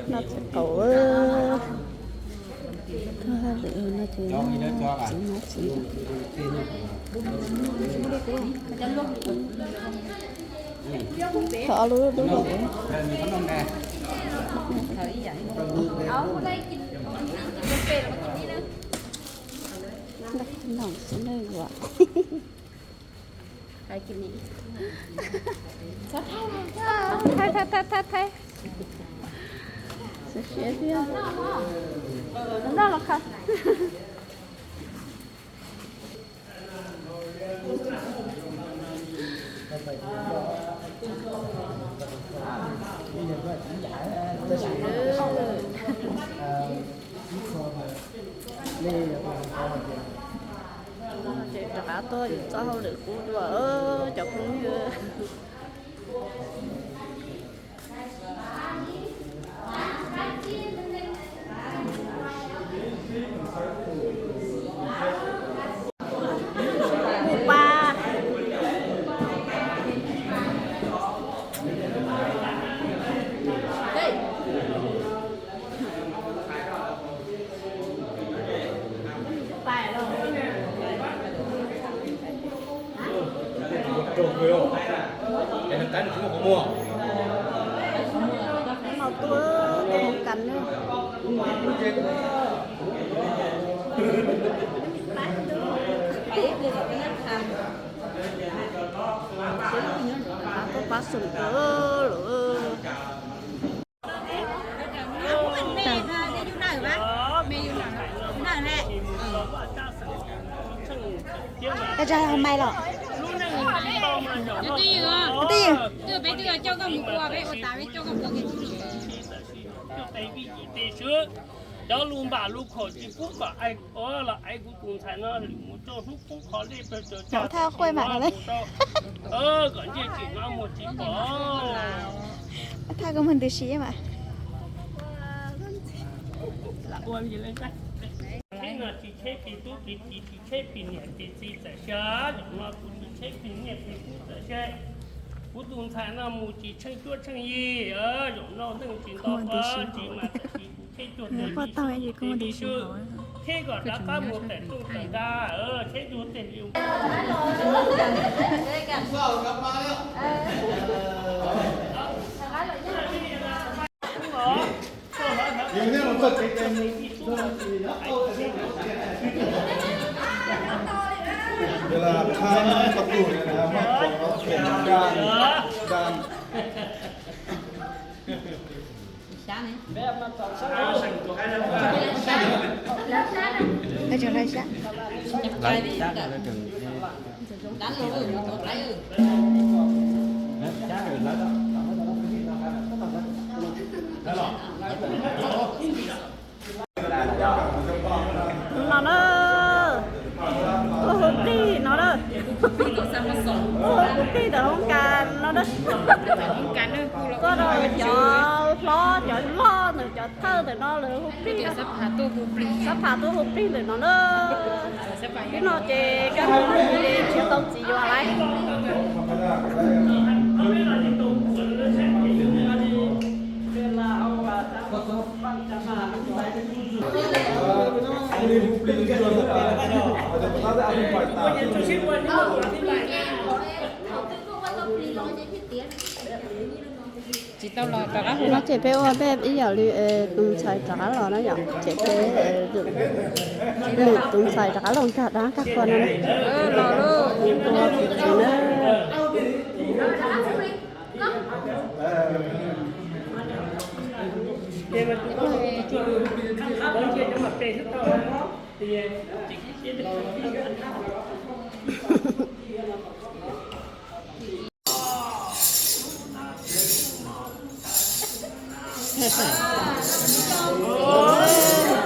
No txiv qaub, tub hauj lwm no ces txiv no txiv. Thov ob lub dub hauv. Noj xwb na yuav. Thaij, thaij, thaij, thaij. Siab siab thiab. Noj los kha. Ces rov qab tuaj yus txoj hauj lwm kub dua cov phooj ywg. Mau tuaj, tuaj hauv kas na. Tuaj pab xum lawm. Koj tsa hauv mai los. Twj Ywm, twj ywm, peb twb coj koj mus ua, peb ua tas peb coj koj mus ua. Cov lus npam lus khom tsis pub kom los aiv kuv tus ntxhais no lwm mus rau hnub qub qhov dej pawg tsaws cog thaj quaj mam no. Kom ntsej tsim no muag tsis pom. Thaj koj muag ntws si mas. Kheb no tsis cheb plig tub plig kiv, tsis cheb plig niam plig txiv txawm sia, zaum no kuv tsis cheb plig niam plig tub txawm sia. Kuv tus ntxhais no mus tsis tsheej cuab tsheej yig, zaum no neej tsis nto pab tsis mas txawm sis kuv cheb cuag tej li xwb. Cheb kom rov qab mus tawm rooj tawm nra, cheb cuag tej li. No na, tuaj hu plig no na, tuaj hu plig ntawm hoob kas no na, tuaj rau cov hlob cov loj ntawm cov thawj ntawm no lawv hu plig, xab pham tuaj hu plig ntawm no na. Ib no ces kab mob ces tsis tau txiv yuav lawm. Tsis tau los rov qab hu no ces peb ua peb ib yam li tus ntxhais rov qab los na yom, ces peb lwm tus ntxhais rov qab los nkag dab kab qhua no na.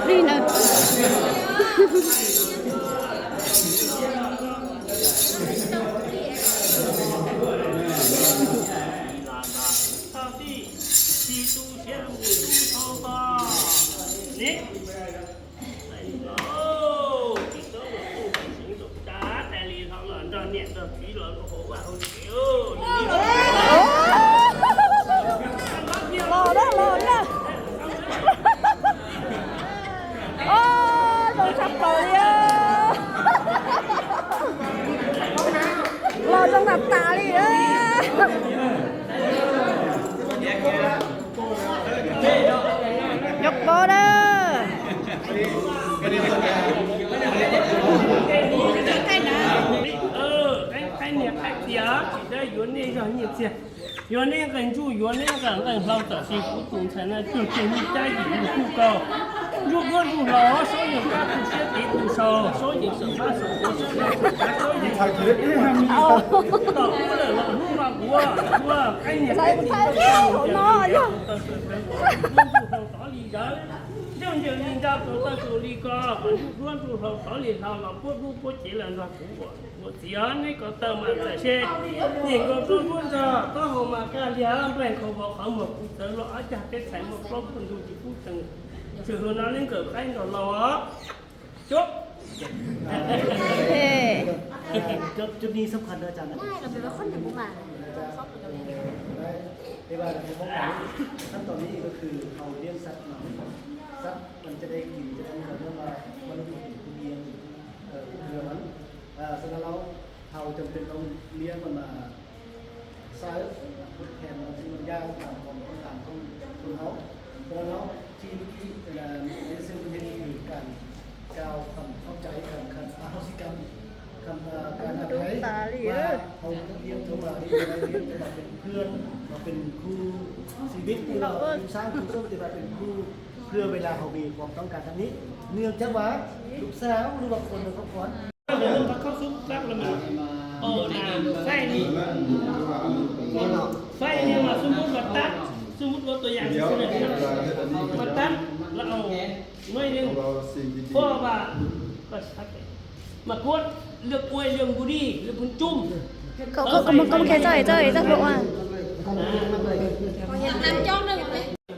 Plig na. Los na, los na. Yuav neb nqe ntsuj, yuav neb nqe nqe hlau, tam sim kuv tus ntxhais na cuag cuag nws cab yim mus kuj kaus. Ntsuj duab ntsuj hlau, saub yeej kab tus siab tiv tus sau, saub yeej sawm pab sawm puav, saub yeej sawm pab, saub yeej sawm pab. Tom qub lawm los hnub no kuv ua qaib niag qaib ntxi no ntsuj duab ntsuj hlau tod li zawv, ntsuj ncaws li nra tus taw tus li ko, ntsuj duab ntsuj hlau tod li hlau los puab dub puab cev los nrog kuv ua. Ua txiv os, neb ko taw mas txawm se nyeem nkaus tuaj nruab nrog taub hau mas kaj liag nplaig nkhaus vos qhov muag kuv txawv los ob cag peb txhais muaj plaub puj ntug tsis pub tsees. Tshwm hwm no neb nkawm qaib nrog laus os. Cub. Cái, cái, cái đi sắp phần đó chàng này. Đây, đây là cái món này.ขั้นตอนนี้ก็คือเอาเลี้ยงสัตว์มา สัตว์มันจะได้กิน จะได้ เรียกว่า มันถูกเลี้ยง เอ่อ เพื่อมัน อ่า เสร็จแล้วเรา เราจำเป็นต้องเลี้ยงมันมา ใช้ทดแทนมัน ซึ่งมันยากตามความต้องการของคนเรา เสร็จแล้วที่เมื่อกี้ เวลาในเส้นเทคนิคคือการกล่าวคำขอบใจ คำ คำอโหสิกรรม คำ เอ่อ การอภัย ว่าเขาเลี้ยงเธอมา ที่เราเลี้ยงเธอมาเป็นเพื่อน มาเป็นคู่ชีวิต ที่เราสร้างคู่สร้างปฏิบัติเป็นคู่ เพื่อเวลาเขามีความต้องการทางนี้ เนื่องจากว่าลูกสาวหรือว่าคนในครอบครัว ข้าวซุปตักแล้วมัน เออ อ่า ไส้นี่ ไส้เนี่ยมาสมมติว่าตัก สมมติว่าตัวอย่างซื่อๆนะ มาตักแล้วเอาหน่อยหนึ่ง เพราะว่าก็ชัดเลย มาโคตรเลือกกล้วยเรื่องบุรีเรื่องพุนจุ่ม Cậu, cậu, cậu, cậu kể cho, cho, cho cậu à.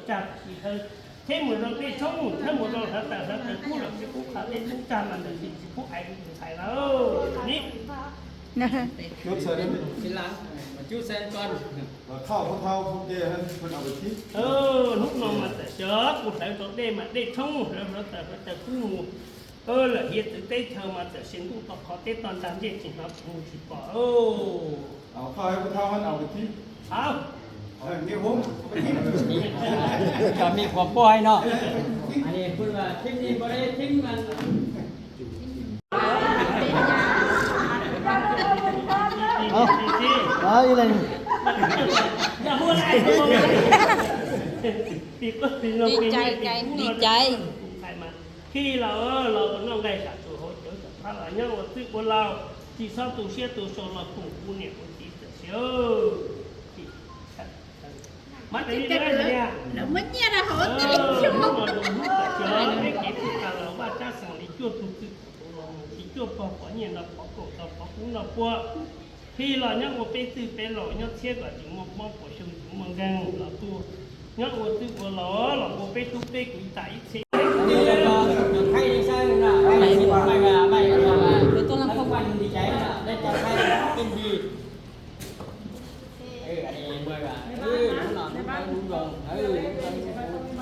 Chặt thì hơi thế một dòng tê trống, thế một dòng hở tờ, hở tờ cũ, rồi cái cũ khảo tết cũ cha mà đừng bị cũ ai cũng phải là, ơ, nít. Nốt sơ đến. Xin lắng, mà chú xem con. Và thao, thao, thao, không kê, hơn, hơn ở vị trí. Ơ, lúc nó mà tờ sớ, cũ hở tờ đê mà đê trống, hở, hở tờ, hở tờ cũ mù. Ơ, lỡ hiệp tứ tết thơ mà tờ xin cũng tỏ khó tết toàn đàn dê chỉ nó cũng chỉ bỏ. Ơ. Ờ, thao, thao, hơn ở vị trí. Thao. Ờ, nghe hốm. Cho mi của bôi nó. Anh em, bôi là thím đi, bôi đây, thím mà. Ơ, đó, ý là Đi chay, cay, đi chay. Khi los, los noj nqaij sam tus hauv cawv sam phab los nyob ua txwj ua laus, tsis txhob tu siab tu sau los koom kuv niam kuv txiv txawm siab. Mas tsis lawv muab nyiaj rau hauv tij xyoo. Peb kev txwj tas los vaj tsab xeem li cuaj tug txwj tus los mus tsis cuaj pog pov nyiaj no pov kaum tau pov kub no pua. Khi los nyob ua peb txwj peb laus nyob txhiab kom tsis muaj mob puas xyoo tsis muaj nkeeg los tuaj nyob ua txwj ua laus los ua peb tub peb kiv tas ib txhia.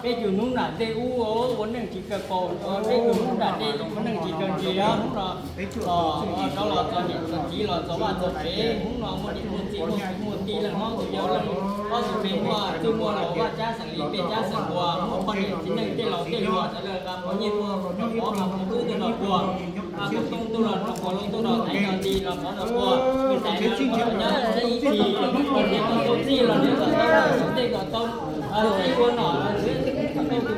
Peb cug hnub nram dej ub ua neej tsis kawg paus, peb cug hnub nram dej ub ua neej tsis kawg ntsis os. Hnub no rov los txog niam txog txiv los txog vaj txog tsev, hnub no muaj niam muaj txiv muaj kwv muaj tij leej hmoob tus yau leej ob tug me muaj txwj muaj laus vaj tsab xeem li pej tsab xeem npua, muaj poj niam txiv neej tej laus tej luag sawv daws nqa pov nyiaj tuaj rau pov mas pov kub tuaj rau puag, pov tooj tuaj rau puag, loo tuaj rau tais no nti los pov rau puag, tais no los nyob ib txhis, poj niam kom tau txij los nyob kom tau, tej kom tau txij ua nom, tus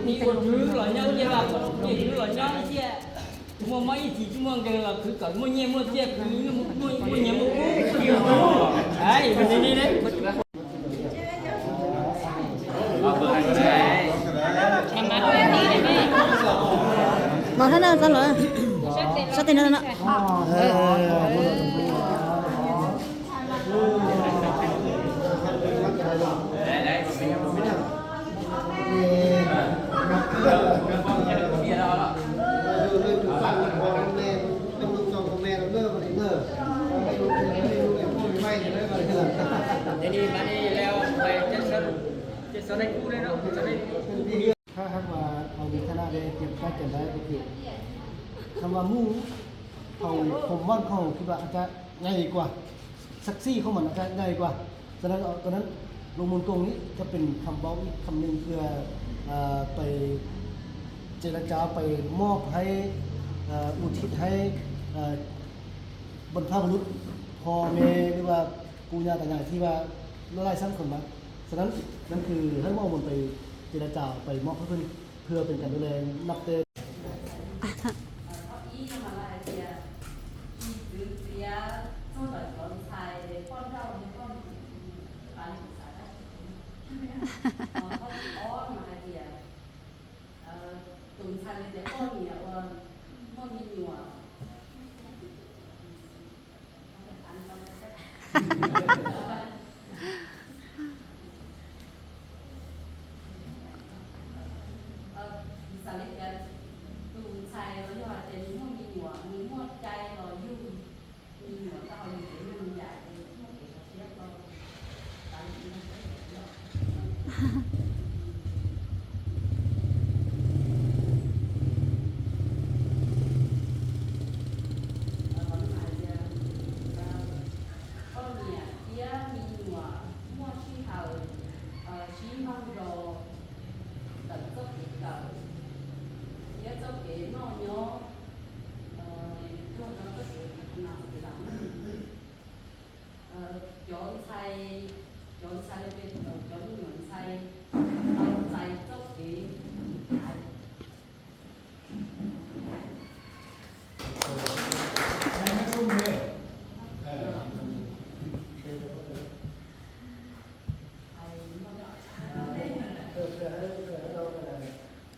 txiv ua tswv los nyob ciaj, tus txiv los nyob ciaj. Muaj mob ib txhis tsis muaj nkeeg los khwv kom muaj nyiaj muaj txiaj, khwv muaj nyiaj muaj kub. Mas thab na, txog lawm. Sab tes no na. Thế thì bạn đi leo về trên sân, trên sân đây cũ đấy đó, trên sân đây cũ. Khác, khác mà hầu như thế nào đây, kiểm tra, kiểm tra cái kiểu. Thằng mà mu, hầu, hầu văn hầu khi bạn ta ngay qua. เซ็กซี่ของมันอาจจะง่ายกว่า ฉะนั้น ตอนนั้น ลงมนตรงนี้จะเป็นคำเว้าอีกคำหนึ่งเพื่อ เอ่อ ไปเจรจา ไปมอบให้ เอ่อ อุทิศให้ เอ่อ บรรพบุรุษ พ่อแม่ หรือว่าปู่ย่าตายายที่ว่า ไล่ซ้ำคนมา ฉะนั้น นั่นคือให้มอบมันไปเจรจาไปมอบให้เพื่อน เพื่อเป็นการดูแลนับเต Qhov ib no mas lawv hais tias, tsis txwv txiav txog ntawm cov ntxhais poj nrauj li poj niam, qhov ob no mas hais tias, tus ntxhais li tias poj niam uas muaj me nyuam. Xav li tias tus ntxhais los yog hais tias nws muaj me nyuam, nws muaj cai los yug me nyuam tau hauv yus kev neeg yam es muaj kev sov siab ko. Poj niam thiab me nyuam muaj sij hawm sib npag zos ntawm txoj kev kawm thiab txoj kev noj nyob tuag rau txoj kev no lam cov ntxhais, cov ntxhais, cov me nyuam ntxhais tau txais txoj kev hais.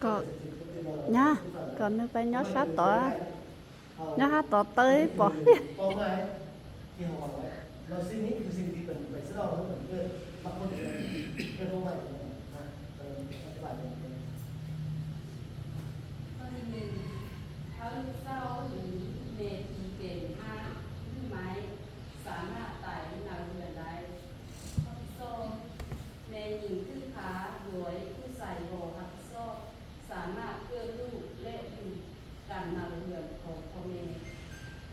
Kom, nyob, kom nws pais nyob sab tod, nyob sab tod tawb pom. Thawj xauj ib, me tis kem hab wb maiv xav maj tais naws hwm lais. Thawj xauj, me nyim thwj khav luav kuj xais nkaus hab xauj, xav maj kwj luj lej lug kam naws hwm thaus kho me.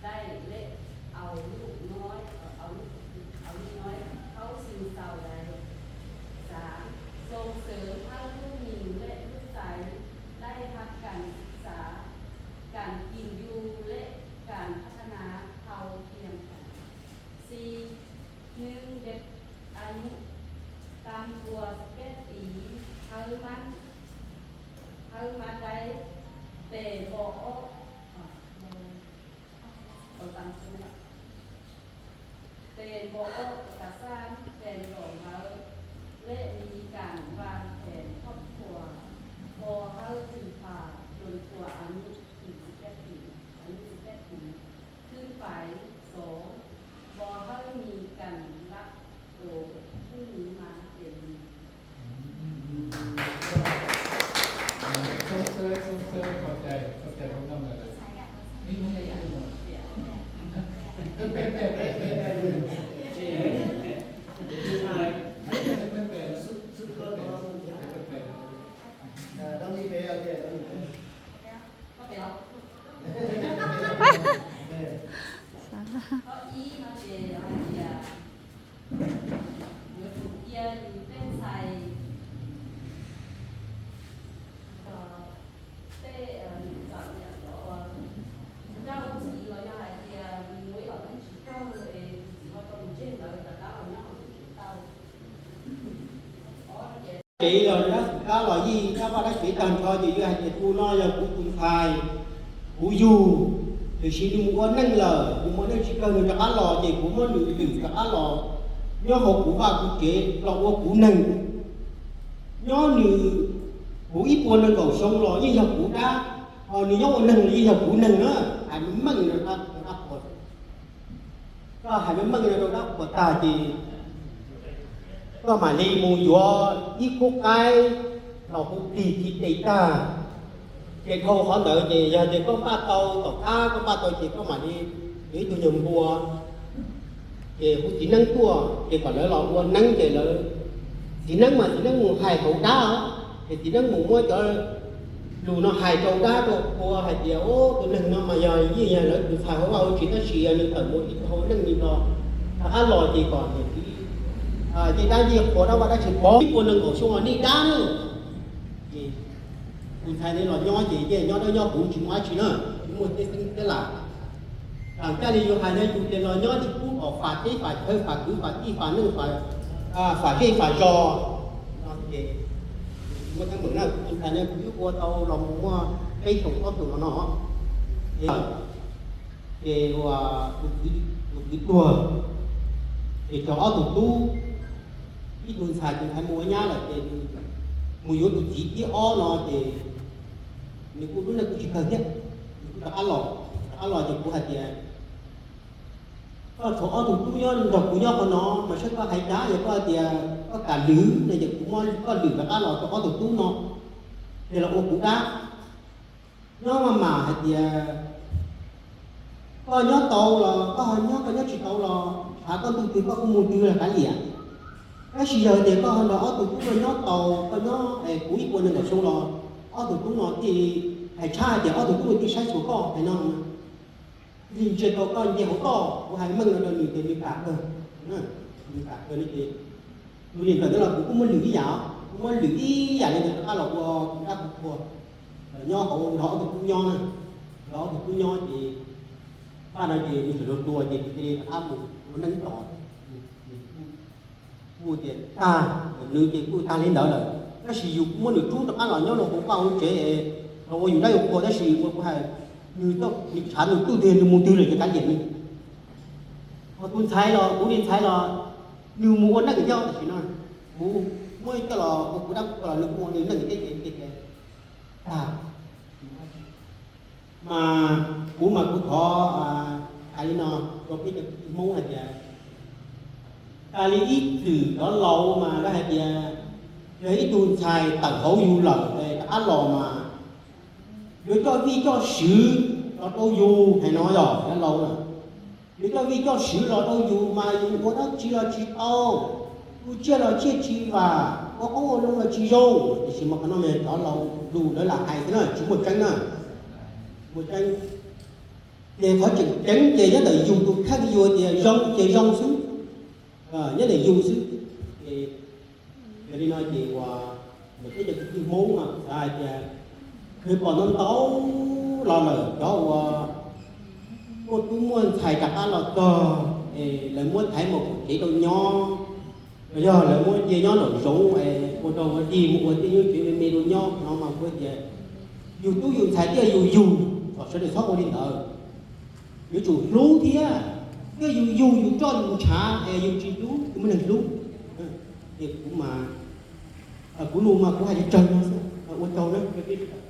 Dai lej au luj noib, au luj noib, khaub xis xaus lais. Xav, zoo xwv hab lub nyim lej lub tais, dai hab kam xav, kam kis ncu lej kam phab thab nav thau tiam kam. Xis, nws de a nyuj tam npua peb tis, hawb mab, hawb mab daib, tes npo ob, tes npo ob kas xaj, tes nkaum hawv, lej li kam vaj phem thoj thuam, npo hawb twg pam cuag tua a nyuj tim txiv peb tim, a nyuj txiv peb tim, twb pais xov, npo hawb li kam lab tus, twb li mas ces li. Ib no ces hais tias yuav tsum cia yus tej ntxhais, tej txawm cov ncauj txiv los yog hais tias nws ua ib yam neeg tsis kawg es tus txiv ho tau mus ntseg lawv rov qab los nyob hauv tsev tau. Kev los dab xum kab los yeej dab vaj dab tsev tag nrho ces yus hais tias tus no yog kuv tus ntxhais, kuv yug, tiam sis nws mus ua neej lawm, nws mus ua neej tsis kawg nws rov qab los ces kuv muab nws twm rov qab los nyob hauv kuv vaj kuv tsev los ua kuv neeg. Nyob nws, kuv ib puas nees nkaum xyoo los yeej yog kuv dab, ho nws nyob ua neeg los yeej yog kuv neeg na. Hais meej meej rau dab qhuas, koj hais meej meej rau dab qhuas tag ces koj mam li mus yuav ib khub qaib los hu plig khi tes tag. Ces dhau qhov ntawd ces yog tias koj npaj tau tom qab koj npaj tau ces koj mam li yuav ib tug nyuag npua, ces hu txiv neeb tuaj ces kom lawv los ua neeb ces lawv, txiv neeb mas txiv neeb mus hais hauv dab, ces txiv neeb mus muab cov lus no hais rau dab rau qhua hais tias, tus neeg no mas yog yeej yog lawv tus ntxhais hauv vaj hauv tsev tab sis yog nws tawm mus ib tug hauv neej li no, rov qab los ces kom niam txiv, ces dab yeej qhuas dab vaj dab tsev pov ib puas nees nkaum xyoo nej dab na. Ces tus ntxhais ne los nyob ces yeej nyob dawb nyob huv tsis muaj dab tsi na, tsis muaj teb xeeb teb lam. Tam kaj li yus hais no yus ces los nyob tsis pub kom fam teb fam chaw fam kwv fam tij fam neej fam fam zej fam zos no ces muaj teeb meem na, kuv tus ntxhais no kuv twb ua tau los mus muaj peb xyoos plaub xyoos no no. Ces, ces ua, tus kwv tuag, ces cov ob tug tub, ib tug ntxhais, tus ntxhais mus ua nyab lawm ces mus yuav tus txiv thib ob no ces nws kuj lub neej kuj tsis kawg thiab, nws kuj rov qab los, rov qab los ces kuv hais tias, koj tshuav ob tug tub nyob nrog kuv nyob qhov no mas saib koj hais cas, yog koj hais tias koj kam lwm no ces kuv muab koj lwm rov qab los rau ob tug tub no, ces los ua kuv dab. Nyob mas mam hais tias koj nyob tau los koj ho nyob, koj nyob tsis tau los tshav koj ntuj twg koj kuj mus twg los kav liam. Tab sis yog tias koj ho nrog ob tug tub no nyob tau, koj nyob es kuv ib puas nees nkaum xyoo los ob tug tub no thiaj hais tshab hais tias ob tug tub no thiaj saib xyuas koj hais no. Ntsia tau koj nce hauv toj, kuv hais meej no rau nws ces nws kam kawg, nws kam kawg no ces, tus li ntawd los kuv kuj muab lwm ib yam, kuv muab lwm ib yam li ntawd rov qab los ua kuv dab kuv qhua, los nyob hauv nrog ob tug tub nyob na, nrog ob tug tub nyob ces paj no ces nws txawm hlua hlua ces nws cia li rov qab mus ua neej ib tog. Kuj tias tag, nws ces kuj tag li ntawd lawm, tab sis yus kuj muab nws rub rov qab los nyob rau hauv vaj hauv tsev los ua yus dab yus qhua, tab sis ua kuv hais, nws, nws tshav nws ntuj twg nws mus twg lawm ces kav liam nws. Ho tus ntxhais los, kuv li ntxhais los, nws mus ua neej thiab tam sim no, kuv muab coj los ua kuv dab kuv qhua los nws kuj ua nws neej thiab ces, tag. Mas kuv mas kuv thov hais li no rau peb cov kwv tij Hmoob hais tias, tas li ib txwm cov laus mas lawv hais tias, yog ib tug ntxhais tawm hauv yus lawm es rov qab los mas yuav coj vij coj swv los rau yus hais no yog cov laus na. Yuav coj vij coj swv los rau yus mas yus ua dab tsi los tsis tau, tu tsiaj los tsiaj tsis vam, ua qoob ua loo los tsis zoo. Tiam sis mas qhov no mas cov laus lus lawv lam hais xwb na, tsis muaj tseeb na. Muaj tseeb, ces qhov tseem ceeb ces nyob ntawm yus tus kheej, yus tias zoo ces zoo xwb, nyob ntawm yus xwb. Ces yog li no ces uas ntawm peb cov kwv tij Hmoob mas xav hais tias, nws pom ntau ntau los lawm cov uas muaj tub muaj ntxhais rov qab los txog es lawv muab thaiv mus pem kev rau nyob, los yog lawv muab cia nyob nraum zoov es ua rau ua dig mus ua tej nyuj tsev me me rau nyob no mas kuv tias, yus tub yus ntxhais thiaj yus yug, kom sawv daws txhob ua li ntawd. Yuav tsum hlub thiab, thiaj yus yug yus coj yus ntshav es yus tsis hlub tus muaj neeg hlub. Ces kuv mas, kuv lus mas kuv hais tsawg tsawg no xwb, ua tsaug na rau peb sawv daws.